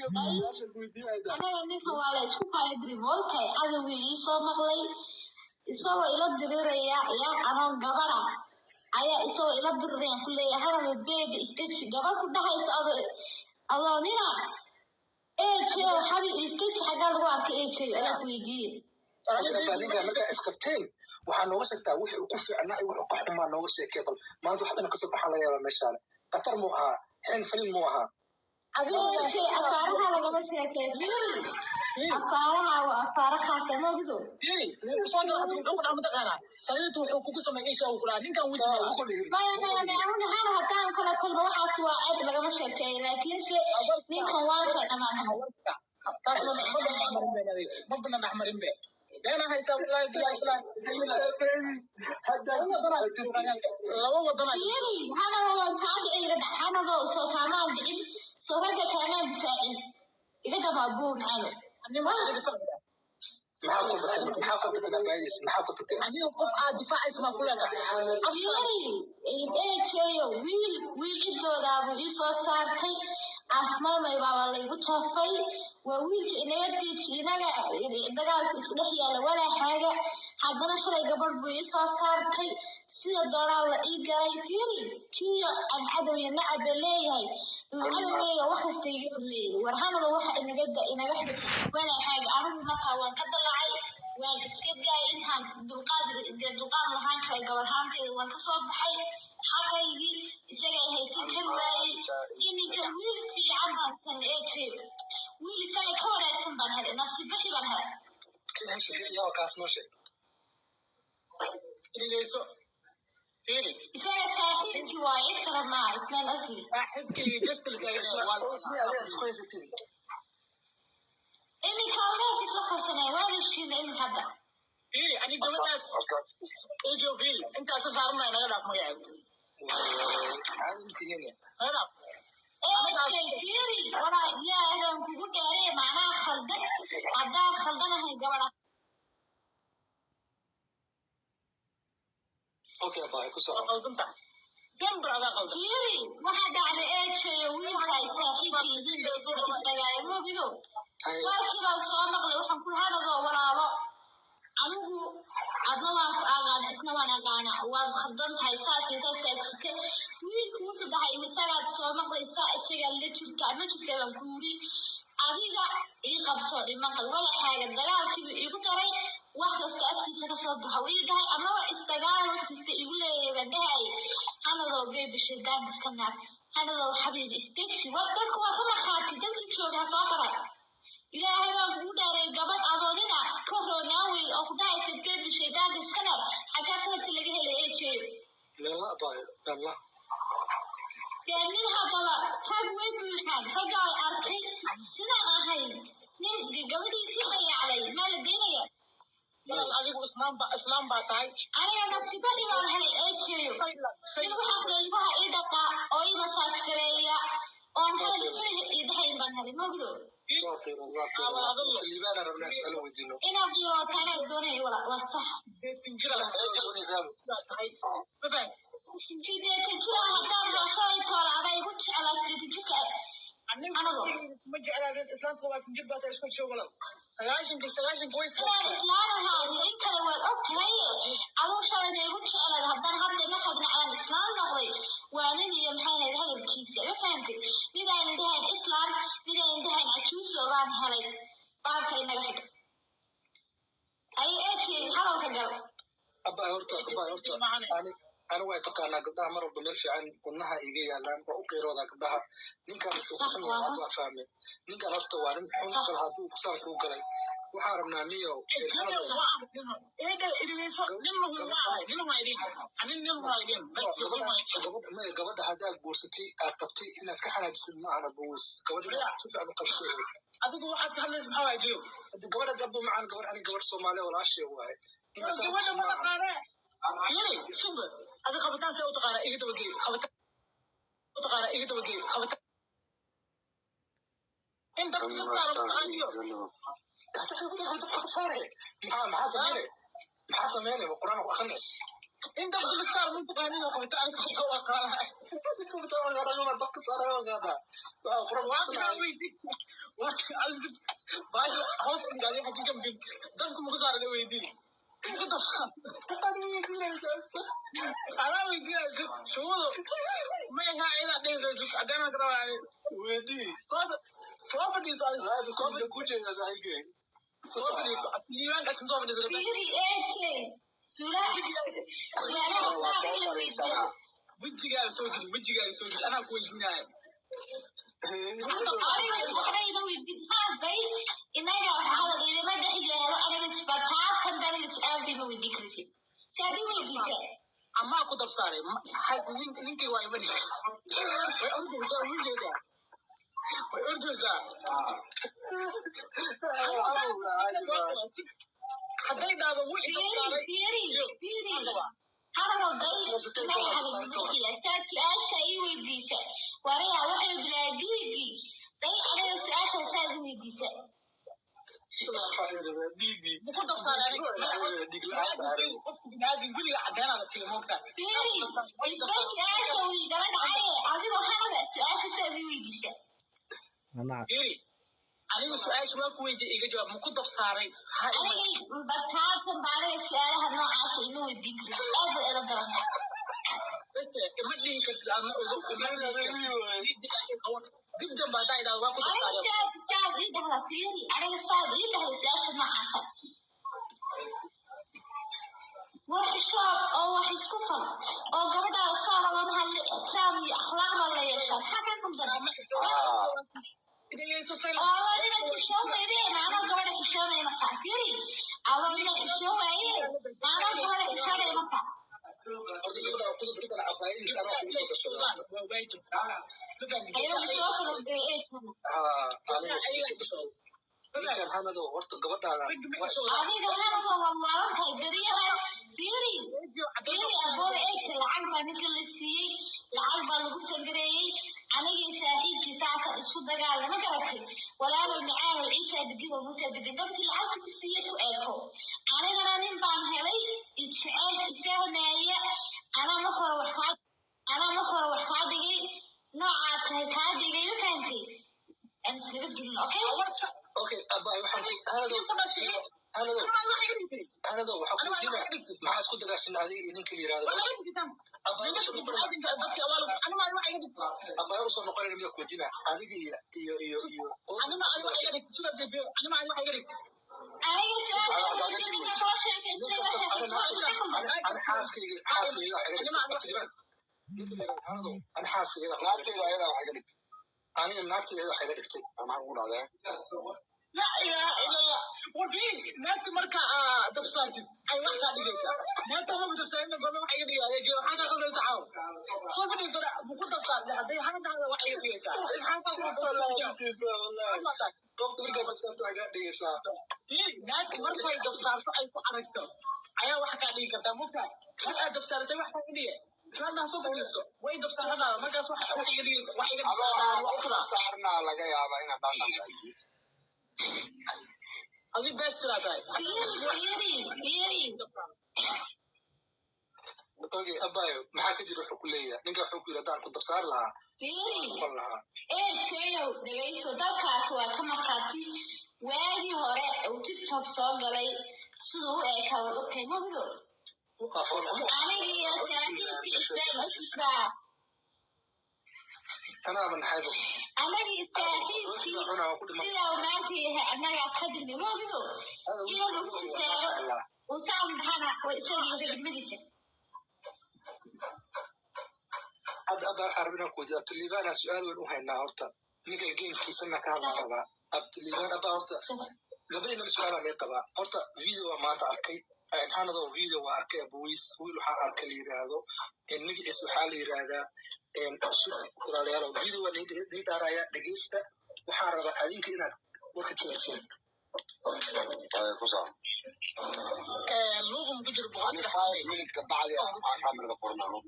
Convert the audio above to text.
Anaga ninka waa la isku kala diri mooltahay. Cadowgii ii soo maqlay isagoo ila diriraya, yaa anoon gabadha ayaa isagoo ila diriraya ku leeyahay, "Hanada baby, istaji." Gabadh ku dhahaysa adoo nina eejeyo, "Xabi, istaji," xaggaa lagu arkay eejeyo? Anaa ku weydiiye. Baa ninkaan markaa isqabteen, waxaa nooga sheegtaa wixii uu ku fiicnaa iyo wuxuu ka xumaa. Nooga sheekee bal. Maanta wax dhan kasoo baxaa laga yaabaa meeshaan. Khatar muu ahaa? Xil falin muu ahaa? Eeje, afaaraha lagama sheekee. Fiiri, afaaraha waa afaara khaasa, moogido. Fiiri, wuxuu soo dhaca, wuxuu ku dhaca mataqaanaa sariirta wuxuu kugu sameeyay isha uu ku dhaca ninkan weji. Maya, maya, maya, anigu hana haddaan kala talmo, waxaas waa ceeb, lagama sheekeeyo. Laakiinse ninkan waan ka dhamaan. Taas ma bana dhexmarin be, adiga ma bana dhexmarin be. Beena haysaa, wallahi billahi billahi. Laba wadana. Fiiri, hanada waan kaa dhici, iga dhac. Hanadoo soo kaamaan dhicin, soo ragga kaamaan difaacin. Iga dhamaa buu macano. Maxaa ku tagtay? Maxaa ku tagtay abaayis? Maxaa ku tagtay? Adiga qof aad difaacaysa maa ku leedahay? Fiiri, eejeeyo, wiil wiil ciddoodaabuu ii soo saartay. Afmaymay baaba laygu jafay. Waa wiilka inaga diiji, inaga dagaalka isku dhex yaalla walaaxaaga. Haddana shalay gabadh buu ii soo saartay, sida doonaa la ii galay. Fiiri, kiyo aan cadow iyo nacab ba leeyahay uu cadowgeyga wax kasta iga horleeyay. War hanaba, waxa inaga da inaga xidh walaaxaaga. Anigu markaa waan ka dalacay, waan iska daayay. Intaan dulqaad dee dulqaad lahaan karay gabadhaanteyda, waan kasoo baxay xaqaygii. Isaga haysan kar waayey. Iminka wiil fiican baan san eejeyo, wiil isaga ka wanaagsan baan helay, nafsi bixi baan helay. Yaa kaas? Noo sheeg. Dhegeyso, fiiri. Isaga saaxiibkii waa, cid kale maaha, Ismaan Asli. Saaxiibkii justilka. Ismi adiga isku haysatiin. Iminka leef isla farsamay, waan heshiina iminka hadda. Fiiri, ani gabadhaas ejo, fiiri, intaas saarnay, naga dhaaf magaceeda. Caadi intihiin. Naga dhaaf. Eejay, fiiri, walaa Ilaahay baan kugu dheerey, macnaha khaldan haddaa khaldanahay gabadha. Okay abaay, ku Waa soco. Qaldanta sember adaa qaldan. Fiiri, waxaa dhacday eejayo, wiilka ay saaxiibka yihiin bay isla isdagaayeen, mogido. Warkii baan soo maqlay. Waxaan ku hanadoo, "Walaalo, anigu adna waan ku aqaana, isna waan aqaana, waad khaldan tahay, saas iyo saas aa jirta." Wiilku wuxuu dhahay, "Isagaad soo maqlaysaa, isagaa la jirta ma jirta?" Baan ku yiri, "Adiga ii qabso dhimaqal wadaxaaga." Dagaalkiibu igu daray, wax kasta afkiisa kasoo baxa wuu ii dhahay, amaba isdagaalan, wax kasta igu leeyahay. Baan dhahay, "Hanadoo baby, shaydaanka iska naar. Hanadoo xabiibi, isdeji." War dadku waa ka markhaati, dadku jooga ha soo qaran. Ilaahay baan kugu dhaaray, gabadh adoonina ka roonaan wey oo ku dhahaysa, "Baby, shaydaanka iska naar," xaggaa sanadka laga helay eejeeyo? Meelna abaay, meelna. Dee nin haddaba rag way buuxaan, ragga ay arkay sidaan ahay, nin gabadhiisii dayacday maa la geynaya? Walaal, adigu islaam baa tahay. Aniga nafsibaxi baan helay eejeeyo. Nin waxaa kule lugaha ii dhaqaa oo ii massage gareeya oon hadal xuni ii dhahayn baan helay, mogdo. Waa qiiro, waa qiiro. Liibaana rabnaa su'aalo weydiino. Inaad qiirootaana doonaya, wala waa sax. 80 jir baa tahay, ma fahanti? 80 jir haddaan shalay toola adaa igu jeclaa 80 jirka. Anigu ma jeclaadeen islaamka, 70 jir baa tahay, isku sheeg walaal. 90-kii way Inaan islaan ahaa iyo in kale waad og tahay. Aduu shalayna igu jeclaad, haddaan hadda markaad nacdaan islaan noqday, waa nin iyo maxay ahayd hadalkiisa, ma fahantay? Mid aynan dhahayn islaan, mid aynan dhahayn cajuuso baan helay. Qaabka inaga xidh ay eeji, hadalka gal. Abaay horta, abaay horta, ani way taqaanaa gabdhaha mar walba meel fiican wadnaha iga yaalaan, waa u qiiroodaa gabdhaha. Ninkan wuxuu ku xun yahay hadda waa fahmay. Ninkan horta waa nin xun kal hadduu saan kuu galay. Waxaan rabnaa niyow. Dhegeyso, nin ma ahay, nin waa idin, ani nin waa idin bas. Gabadha, maya, gabadha haddaad guursatay aad qabtay, inaad ka xanaajisid ma ahan abuwis. Gabadha inaad si fiican u qabtay. Adigu waxaad ka hadlaysa maxaa waay, jiyo? Hadda gabadha dabba macaan, gabadh ani gabadh Soomaaliya walaashay waaye. Gabadha ma taqaanaa. Fiiri, suba adi qabitaan see u taqaanaa? Iga dabagey qabitaan u taqaanaa, iga dabagey qabitaan in dadka ka saaro mataqaaniyo. Dabka ka saare, maxaa sameynay? Ma Quraan ku akrinay? In dabka la saaro mataqaaniyo, qabitaan sababta waa qaanaa. Dabka saare waa qaanaa, waxaa Quraan ku Waa akrinay. weydi Baasha hoos dhigaadi waxa ka gambin dabka muku saaran weydii. Ku dabsan. Anaa weydiinayso shugudu ma yahaa inaad dhehayso caddeyn ka rabaa. Weydii. Soo fadhiiso adiga. Soo ku jeedaa saaxiibkay. Soo fadhiiso liibaankaas ma soo fadhiiso. Fiiri AJ, su'aalaha Waa qaar soo in la weydiiyo. fadhiisanaa. Wejigaaga soo geli, wejigaaga soo geli, anaa ku weydiinaya. Aniga waxba ima weydiin hadday inaga wax hadal ilama dhex yaalo. Aniga isbataatan ba aniga su'aal ba ima weydiin karaysid, saad i weydiisa. Amaa ku dabsaaray ninkii waa ima dhig. Way ordaysaa, way jeedaa, way ordaysaa. Hadday dhahdo wuu Fiiri. idabsaaray. Fiiri, fiiri, hadaloo day inaga hadal ilama dhex yaalo. Saad su-aasha ii weydiisa wariya waxay bilaa diigi day. Aniga su-aasha saad i weydiisa. Muku dabsaaray aniga qofku biniaadam weliga caddeynaa la siiya moogtaa. Fiiri, isba su-aasha way igala dhacaye. Adigoo hadala su-aasha saad i weydiisa. Nacas. Fiiri, aniga su-aasha waa ku weydiiya, iga jawaab: muku dabsaaray ha ima Anigay bataatan ba aniga su-aalaha noocaasa ima weydiin karaysid, aad bay ila daran. Bas ima dhihi kartid ama ima dhihi kartid dib dambe haddaa idhahdo waa ku Aniga dabsaaray. saad ii dhahda, fiiri, aniga saad ii dhahda su-aasha noocaasa, war xishood oo wax isku fal oo gabadhaada saana lama hadli, ixtiraam iyo akhlaaq baa la yeeshaa. Maxaa kaa qaldan? Dhegeyso sayla. Oo adoo inaad xishoomaydeen, anoo gabadha xishoomaya markaa. Fiiri, adoo inaad xishoomaayeen, anoo gabadha xishoonaya markaa. Horta gabadha waa kusoo darsana cabaayadiisa, anaa kugu soo darsada horta. Waa waajib, ma fahamtid? Ayagu soo falogay ee jana. Haa, aniga kugu soo darsada ninkan hanado horta gabadhaada waa Adiga hanaba waad waalan tahay beryahan. Fiiri, fiiri, abooda eegsa, lacag baa ninka la siiyey, lacag baa lagu fangareeyey. Anigii saaxiibkii saasaan isku dagaalna, ma garatay? Walaalow macaanow, Ciisa bidin oo Muusa bidin, dadkii lacagta ku siiyey ku eeko. Anigana nin baan helay ijecel, ifahmaya. Anaa marka hore wax kaa dhigay, noocaad tahay kaa dhigay, ma fahantay? Aan iskaga gelin, okay. Okay abaay, waxaan hanado, hanado, hanado, waxaa ku weydiinaya maxaa isku dagaashan adiga iyo ninka la yiraahdo abaay usoo noqon. Abaay usoo noqonayna miyaa ku weydiinaya adiga iyo Aniga su-aasha weydiin, ninka kula sheekaystay la sheekaysta, ka khaldan. Ani xaaskayga wax iga dhigtay abtiliban ninka la yiraahdo hanado, ani xaaskayga Naagtayda ayadaa wax iga dhigtay. Aniga naagtayda wax iga dhigtay. Maxaa kugu dhacday? لا اله الا الله. وفي naagta marka aa dab saartid ay wax kaa dhigaysaa. Naagta ma dab saarin goorma wax iga dhigaya jiro? Waxaa kaa qaldaysa caaw. Soo fadhiisana muku dab saartid hadday xaggaada wax iga dhigaysaa. Wallahi qofka markaa dab saarto wax kaa dhigaysaa. Naagta markay dab saarto ay ku aragto ayaa wax kaa dhigi kartaa, mogtahay? Mar aad dab saarisay wax kaa dhigaya, islaantaa soo fadhiisto way dab saaranaada, markaas wax iga dhigaysa, wax iga Adoo dhigaysaa aan waa wax u fudaa. saarnaa laga yaabaa inaad dhandhan tahay. Adi best laa tahay. Fiiri, fiiri, fiiri. Okay abayo, maxaa ka jira wuxuu ku leeyahay ninka? Wuxuu ku yidhi haddaan ku dabsaar lahaa Fiiri. noqon lahaa. Ee jeeyow, dhegayso, dadkaas waa ka markhaati. Waagii hore uu TikTok soo galay siduu u eekaa waad ogtahay, mogdo? Waa foolxumo. Anigiyo saaxiibkii Ismaan Cusbaa Kanaaba naxaybo. Anagii saaxiibkii Cunaa waa ku dhiman. sidaa uu maanta yahay annagaa ka dhigni, mogdo? Inuu lagu tusaaro uu saan dhahana waa isagii ragnimadiisa. Hadda abaa waxaan rabaa inaan ku weydiiyo Abdulliibaan su-aal weyn u haynaa horta. Ninka gamekiisana ka hadlaan rabaa Abdulliibaan. Abaa horta labadiinaba su-aalaa laga qabaa horta. Video waa maanta arkay hanadoo, video waa arkay abuwiis. Wiil waxaa arkay la yiraahdo, magaciisa waxaa la yiraahdaa cusub. Walaalayaalow, video waa nii daaraya, dhegeysta. Waxaan rabaa adinka inaad warka keentiin. Ku soco. Luuqum ku jiro boqol Ani 5 minute ka bacdi aan kamerada furnano.